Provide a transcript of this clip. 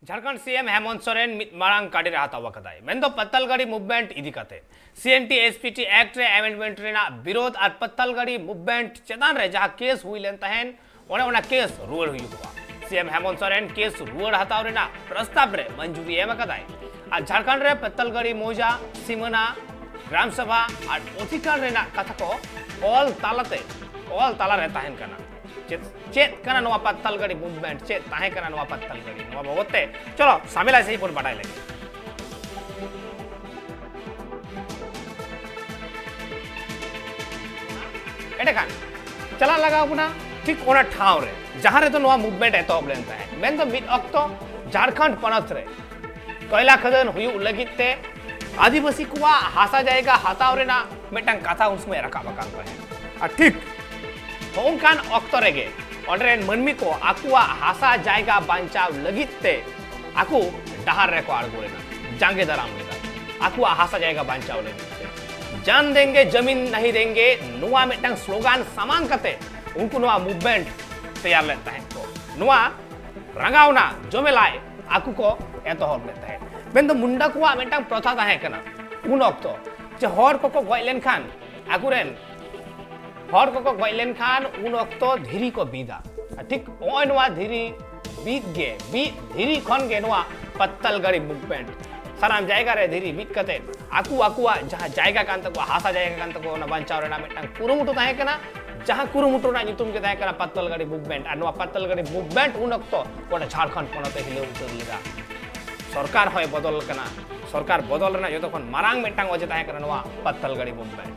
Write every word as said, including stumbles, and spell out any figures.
ᱡᱷᱟᱲᱠᱷᱚᱸᱰ ᱥᱤ ᱮᱢ ᱦᱮᱢᱚᱱᱛ ᱥᱚᱨᱮᱱ ᱢᱤᱫ ᱢᱟᱨᱟᱝ ᱠᱟᱹᱰᱤᱨ ᱦᱟᱛᱟᱣ ᱟᱠᱟᱫᱟᱭ᱾ ᱢᱮᱱᱫᱚ ᱯᱟᱛᱛᱟᱞᱜᱟᱲᱤ ᱢᱩᱵᱷᱢᱮᱱᱴ ᱤᱫᱤ ᱠᱟᱛᱮ C N T S P T act ᱨᱮ ᱟᱢᱮᱱᱰᱢᱮᱱᱴ ᱨᱮᱱᱟᱜ ᱵᱤᱨᱳᱫᱷ ᱟᱨ ᱯᱟᱛᱛᱟᱞᱜᱟᱲᱤ ᱢᱩᱵᱷᱢᱮᱱᱴ ᱪᱮᱛᱟᱱ ᱨᱮ ᱡᱟᱦᱟᱸ ᱠᱮᱥ ᱦᱩᱭ ᱞᱮᱱ ᱛᱟᱦᱮᱸᱱ, ᱚᱱᱮ ᱚᱱᱟ ᱠᱮᱥ ᱨᱩᱣᱟᱹᱲ ᱦᱩᱭᱩᱜᱼᱟ᱾ ᱥᱤ ᱮᱢ ᱦᱮᱢᱚᱱᱛ ᱥᱚᱨᱮᱱ ᱠᱮᱥ ᱨᱩᱣᱟᱹᱲ ᱦᱟᱛᱟᱣ ᱨᱮᱱᱟᱜ ᱯᱨᱚᱥᱛᱟᱵ ᱨᱮ ᱢᱚᱧᱡᱩᱨᱤ ᱮᱢ ᱟᱠᱟᱫᱟᱭ᱾ ᱟᱨ ᱡᱷᱟᱲᱠᱷᱚᱸᱰ ᱨᱮ ᱯᱟᱛᱛᱟᱞᱜᱟᱲᱤ ᱢᱳᱣᱡᱟ, ᱥᱤᱢᱟᱹᱱᱟ, ᱜᱨᱟᱢ ᱥᱟᱵᱷᱟ ᱟᱨ ᱚᱫᱷᱤᱠᱟᱨ ᱨᱮᱱᱟᱜ ᱠᱟᱛᱷᱟ ᱠᱚ ᱚᱞ ᱛᱟᱞᱟᱛᱮ, ᱚᱞ ᱛᱟᱞᱟᱨᱮ ᱛᱟᱦᱮᱱ ᱠᱟᱱᱟ᱾ ᱪᱮᱫ, ᱪᱮᱫ ᱠᱟᱱᱟ ᱱᱚᱣᱟ ᱯᱟᱛᱛᱟᱞᱜᱟᱲᱤ ᱢᱩᱵᱷᱢᱮᱱᱴ? ᱪᱮᱫ ᱛᱟᱦᱮᱸ ᱠᱟᱱᱟ ᱱᱚᱣᱟ ᱯᱟᱛᱛᱟᱞᱜᱟᱲᱤ? ᱱᱚᱣᱟ ᱵᱟᱵᱚᱫ ᱛᱮ ᱪᱚᱞᱚ ᱥᱟᱢᱮᱞᱟᱭ ᱥᱟᱺᱦᱤᱡ ᱵᱚᱱ ᱵᱟᱰᱟᱭ ᱞᱮᱜᱮ᱾ ᱮᱸᱰᱮᱠᱷᱟᱱ ᱪᱟᱞᱟᱜ ᱞᱟᱜᱟᱣ ᱵᱚᱱᱟ ᱴᱷᱤᱠ ᱚᱱᱟ ᱴᱷᱟᱶ ᱨᱮ, ᱡᱟᱦᱟᱸ ᱨᱮᱫᱚ ᱱᱚᱣᱟ ᱢᱩᱵᱷᱢᱮᱱᱴ ᱮᱛᱚᱦᱚᱵ ᱞᱮᱱ ᱛᱟᱦᱮᱸᱫ᱾ ᱢᱮᱱᱫᱚ ᱢᱤᱫ ᱚᱠᱛᱚ ᱡᱷᱟᱲᱠᱷᱚᱸᱰ ᱯᱚᱱᱚᱛ ᱨᱮ ᱠᱚᱭᱞᱟ ᱠᱷᱟᱫᱟᱱ ᱦᱩᱭᱩᱜ ᱞᱟᱹᱜᱤᱫ ᱛᱮ ᱟᱹᱫᱤᱵᱟᱹᱥᱤ ᱠᱚᱣᱟᱜ ᱦᱟᱥᱟ ᱡᱟᱭᱜᱟ ᱦᱟᱛᱟᱣ ᱨᱮᱱᱟᱜ ᱢᱤᱫᱴᱟᱝ ᱠᱟᱛᱷᱟ ᱩᱱ ᱥᱚᱢᱚᱭ ᱨᱟᱠᱟᱵ ᱟᱠᱟᱱ ᱛᱟᱦᱮᱸᱫ᱾ ᱟᱨ ᱴᱷᱤᱠ ᱦᱚᱸᱜᱼᱚᱱᱠᱟᱱ ᱚᱠᱛᱚ ᱨᱮᱜᱮ ᱚᱸᱰᱮ ᱨᱮᱱ ᱢᱟᱹᱱᱢᱤ ᱠᱚ ᱟᱠᱚᱣᱟᱜ ᱦᱟᱥᱟ ᱡᱟᱭᱜᱟ ᱵᱟᱧᱪᱟᱣ ᱞᱟᱹᱜᱤᱫ ᱛᱮ ᱟᱠᱚ ᱰᱟᱦᱟᱨ ᱨᱮᱠᱚ ᱟᱬᱜᱚ ᱞᱮᱱᱟ, ᱡᱟᱸᱜᱮ ᱫᱟᱨᱟᱢ ᱞᱮᱱᱟ ᱟᱠᱚᱣᱟᱜ ᱦᱟᱥᱟ ᱡᱟᱭᱜᱟ ᱵᱟᱧᱪᱟᱣ ᱞᱟᱹᱜᱤᱫ ᱛᱮ᱾ ᱡᱟᱱ ᱫᱮᱝᱜᱮ ᱡᱟᱢᱤᱱ ᱱᱟᱦᱤ ᱫᱮᱝᱜᱮ, ᱱᱚᱣᱟ ᱢᱤᱫᱴᱟᱝ ᱥᱞᱳᱜᱟᱱ ᱥᱟᱢᱟᱝ ᱠᱟᱛᱮ ᱩᱱᱠᱩ ᱱᱚᱣᱟ ᱢᱩᱵᱷᱢᱮᱱᱴ ᱛᱮᱭᱟᱨ ᱞᱮᱫ ᱛᱟᱦᱮᱸᱫ ᱠᱚ᱾ ᱱᱚᱣᱟ ᱨᱟᱸᱜᱟᱣᱱᱟ ᱡᱚᱢᱮᱞᱟᱭ ᱟᱠᱚ ᱠᱚ ᱮᱛᱚᱦᱚᱵ ᱞᱮᱫ ᱛᱟᱦᱮᱸᱫ᱾ ᱢᱮᱱᱫᱚ ᱢᱩᱱᱰᱟ ᱠᱚᱣᱟᱜ ᱢᱤᱫᱴᱟᱝ ᱯᱨᱚᱛᱷᱟ ᱛᱟᱦᱮᱸ ᱠᱟᱱᱟ ᱩᱱ ᱚᱠᱛᱚ, ᱡᱮ ᱦᱚᱲ ᱠᱚᱠᱚ ᱜᱚᱡ ᱞᱮᱱᱠᱷᱟᱱ, ᱟᱠᱚᱨᱮᱱ ᱦᱚᱲ ᱠᱚᱠᱚ ᱜᱚᱡ ᱞᱮᱱᱠᱷᱟᱱ ᱩᱱ ᱚᱠᱛᱚ ᱫᱷᱤᱨᱤ ᱠᱚ ᱵᱤᱫᱟ᱾ ᱟᱨ ᱴᱷᱤᱠ ᱱᱚᱜᱼᱚᱭ ᱱᱚᱣᱟ ᱫᱷᱤᱨᱤ ᱵᱤᱫ ᱜᱮ, ᱵᱤᱫ ᱫᱷᱤᱨᱤ ᱠᱷᱚᱱ ᱜᱮ ᱱᱚᱣᱟ ᱯᱟᱛᱛᱟᱞᱜᱟᱲᱤ ᱢᱩᱵᱷᱢᱮᱱᱴ᱾ ᱥᱟᱱᱟᱢ ᱡᱟᱭᱜᱟ ᱨᱮ ᱫᱷᱤᱨᱤ ᱵᱤᱫ ᱠᱟᱛᱮ ᱟᱠᱚ ᱟᱠᱚᱣᱟᱜ ᱡᱟᱦᱟᱸ ᱡᱟᱭᱜᱟ ᱠᱟᱱ ᱛᱟᱠᱚᱣᱟ, ᱦᱟᱥᱟ ᱡᱟᱭᱜᱟ ᱠᱟᱱ ᱛᱟᱠᱚᱣᱟ, ᱚᱱᱟ ᱵᱟᱧᱪᱟᱣ ᱨᱮᱱᱟᱜ ᱢᱤᱫᱴᱟᱝ ᱠᱩᱨᱩᱢᱩᱴᱩ ᱛᱟᱦᱮᱸ ᱠᱟᱱᱟ᱾ ᱡᱟᱦᱟᱸ ᱠᱩᱨᱩᱢᱩᱴᱩ ᱨᱮᱱᱟᱜ ᱧᱩᱛᱩᱢ ᱜᱮ ᱛᱟᱦᱮᱸ ᱠᱟᱱᱟ ᱯᱟᱛᱛᱟᱞᱜᱟᱲᱤ ᱢᱩᱵᱷᱢᱮᱱᱴ᱾ ᱟᱨ ᱱᱚᱣᱟ ᱯᱟᱛᱛᱟᱞᱜᱟᱲᱤ ᱢᱩᱵᱷᱢᱮᱱᱴ ᱩᱱ ᱚᱠᱛᱚ ᱜᱚᱴᱟ ᱡᱷᱟᱲᱠᱷᱚᱸᱰ ᱯᱚᱱᱚᱛ ᱮ ᱦᱤᱞᱟᱹᱣ ᱩᱛᱟᱹᱨ ᱞᱮᱫᱟ᱾ ᱥᱚᱨᱠᱟᱨ ᱦᱚᱸᱭ ᱵᱚᱫᱚᱞ ᱠᱟᱱᱟ᱾ ᱥᱚᱨᱠᱟᱨ ᱵᱚᱫᱚᱞ ᱨᱮᱱᱟᱜ ᱡᱚᱛᱚ ᱠᱷᱚᱱ ᱢᱟᱨᱟᱝ ᱢᱤᱫᱴᱟᱝ ᱚᱡᱮ ᱛᱟᱦᱮᱸ ᱠᱟᱱᱟ ᱱᱚᱣᱟ ᱯᱟᱛᱛᱟᱞᱜᱟᱲᱤ ᱢᱩᱵᱷᱢᱮᱱᱴ᱾